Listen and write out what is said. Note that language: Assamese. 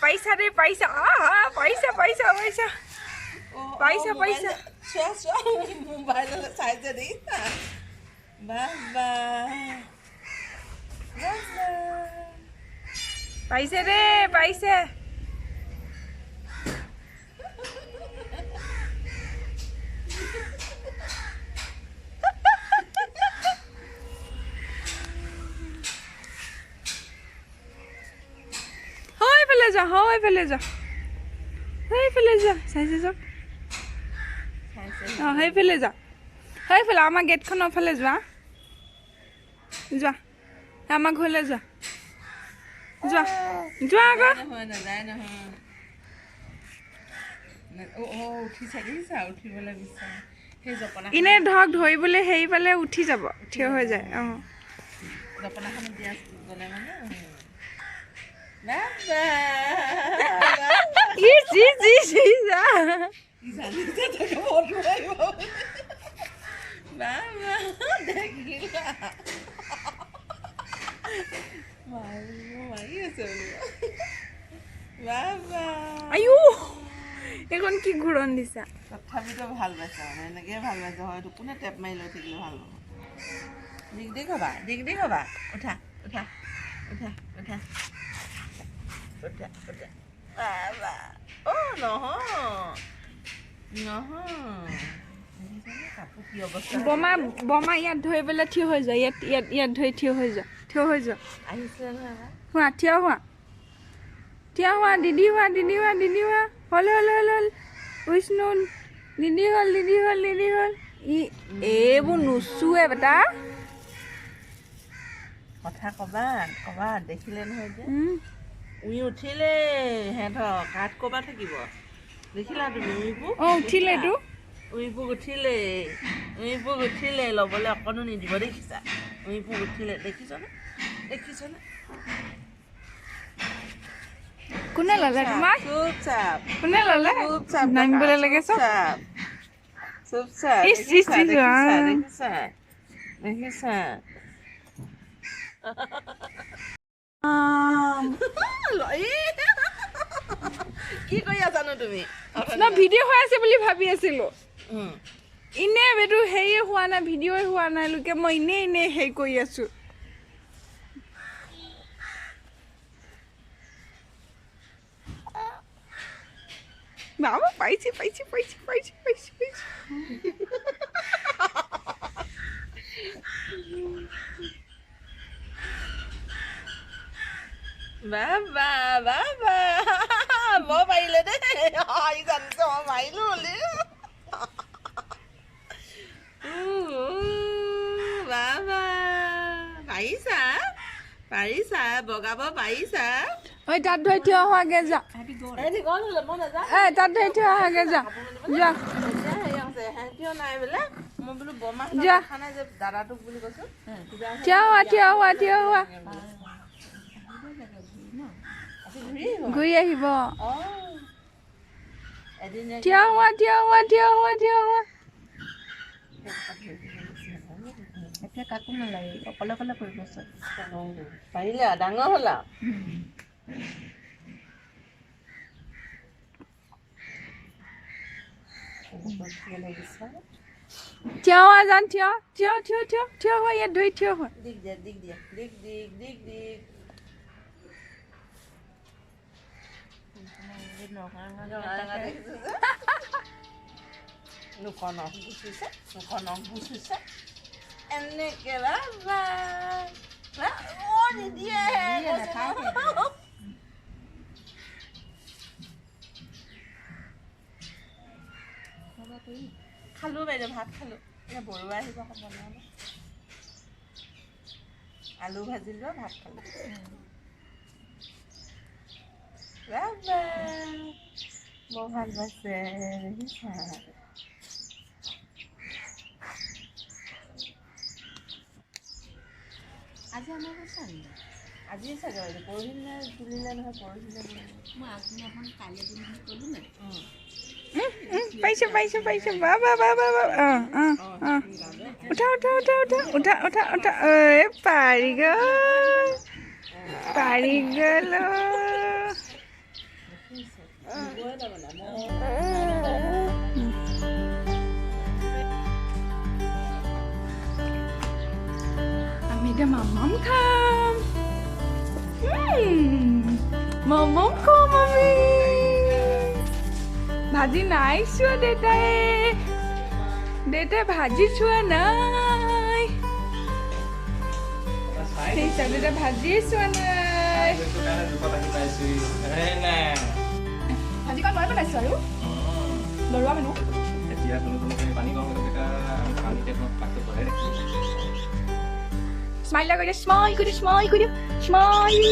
পাইছা ৰে, পাইছা। আহা, পাইছা পাইছা পাইছা পাইছা পাইছা। চোৱা চোৱা, মোবাইললৈ চাইছে দেখিছা। বাবা বাবা, পাইছে ৰে, পাইছে। সেইফালে যোৱা, সেইফালে যোৱা, সেইফালে যোৱা। চাইছে যাওক। অঁ, সেইফালে যোৱা, সেইফালে আমাৰ গেটখনৰ ফালে যোৱা, যোৱা, আমাৰ ঘৰলৈ যোৱা, যোৱা যোৱা আকৌ। নহয়, নাযায় নহয়। অ' উঠিছে দেখিছা, উঠিবলৈ বিচাৰে সেই জপনা। এনেই ধৰক ধৰিবলৈ হেৰি পালে উঠি যাব, থিয় হৈ যায়। অঁ, জপনাখন দিয়া গ'লে মানে বাবা। ইচ ইচ ইচ ইচ, আহ। জানিছে তাকে ফটো আহিব। বাবা দেখিলা, মাৰিব মাৰি আছে বোলো বাবা। আয়ো, এইখন কি ঘূৰণ দিছা! তথাপিতো ভাল পাইছে মানে, এনেকেই ভাল পাইছে। হয়তো কোনে টেপ মাৰি লৈ থাকিলে ভাল পাব। দিগ দিগ হ'বা, দিগ দিগ হ'বা। উঠা উঠা উঠা উঠা উঠা উঠা বাবা। অ' নহয় নহয়, দেখিছানে কাপোৰ কি অৱস্থা? বমা বমা, ইয়াত ধৰি পেলাই থিয় হৈ যোৱা। ইয়াত ইয়াত ইয়াত ধৰি থিয় হৈ যোৱা, থিয় হৈ যোৱা। আহিছিলে নহয় এবাৰ। হোৱা, থিয় হোৱা, থিয় হোৱা। দিদি হোৱা, দিদি হোৱা, দিদি হোৱা। হ'ল হ'ল হ'ল হ'ল, বিষ্ণু দিদি হ'ল, দিদি হ'ল, দিদি হ'ল। ই এইবোৰ নুচুৱে বেটা। কথা কবা কবা, দেখিলে নহয় এতিয়া। উই উঠিলে সিহঁতৰ কাঠ ক'বা থাকিব। দেখিলা তুমি উইবোৰ? অঁ, উঠিলেতো। উইবোৰ উঠিলে, উইবোৰ উঠিলে, ল'বলৈ অকণো নিদিব। দেখিছা, উইবোৰ উঠিলে, দেখিছনে, দেখিছনে? কোনে ল'লে তোমাক? চুপচাপ। কোনে ল'লে? চুপচাপ। নামিবলৈ লাগে চব। চুপচাপ। ইচ, ইচ, দেখিছা? ইচ, দেখিছা? আহ। দেখিছা, দেখিছা? কি কৰি আছানো তুমি? ন, ভিডিঅ' হৈ আছে বুলি ভাবি আছিলো। এনেই এইটো হেৰিয়ে হোৱা নাই, ভিডিঅ'ই হোৱা নাই। লোকে মই এনেই এনেই হেৰি কৰি আছো। বাবা, পাইছে পাইছে পাইছে পাইছে পাইছে পাইছে। বাবা বাবা, মই পাৰিলে দেই। ই জানিছে মই মাৰিলো বুলি। বাবা, পাৰিছা, পাৰিছা, বগাব পাৰিছা। ঐ, তাত ধৰি থিয় হোৱাগে যা। সিহঁতি গ'ল হ'লে মই নাযাওঁ। এ, তাত ধৰি থিয় হোৱাগে যা, যোৱা। এতিয়া হেৰি আছে, সিহঁতিও নাই বোলে। মই বোলো বৰমাহঁতক যোৱা। দেখা নাই যে দাদাটোক বুলি কৈছো। থিয় হোৱা, থিয় হোৱা, থিয় হোৱা। ঘূৰি আহিব। ঘূৰি আহিব। অঁ, এদিন। থিয় হোৱা, থিয় হোৱা, থিয় হোৱা, থিয় হোৱা। এতিয়া কাকো নালাগে, অকলে অকলে কৰিব চব। পাৰিলে আৰু ডাঙৰ হ'ল আৰু। থিয় হোৱা জান, থিয় থিয় থিয় থিয় থিয় হোৱা। ইয়াত ধৰি থিয় হোৱা। দিগ দিয়া, দিগ দিয়া, দিগ দিগ দিগ দিগ। ৰঙা ৰঙা দেখিছো যে। লোকৰ নখ গুচিছে, লোকৰ নখ গুচিছে এনেকে। বাবা, অ নিদিয়ে। খালোঁ বাইদেউ, ভাত খালোঁ। এতিয়া বৰুৱা আহিব আকৌ বনাব। আলু ভাজিলোঁ, ভাত খালোঁ। বাবা বৰ ভাল পাইছে দেখিছা। আজি আমাৰ কৈছা। আজি চাগে বাইদেউ, পৰহিদিনা তুলিলে নহয়, পৰহিদিনা। মই আগদিনাখন কাইলৈ দিম বুলি ক'লো নাই? পাইছোঁ পাইছোঁ পাইছোঁ। বা বা বা বা বা, অঁ অঁ অঁ, উঠা উঠা উঠা উঠা উঠা উঠা উঠা। ঐ, পাৰি গ'ল, পাৰি গ'ল। আমি এতিয়া মামাম খাম, মামাম খাম আমি। ভাজি নাই চোৱা দেউতাই, দেউতাই ভাজি চোৱা নাই। দেউতাই ভাজি চোৱা নাই। ভাজিকণ মই বনাইছো আৰু লৰোৱা মানুহ। স্মাইল কৰি, স্মাইল কৰি, স্মাইল কৰি, স্মাইল।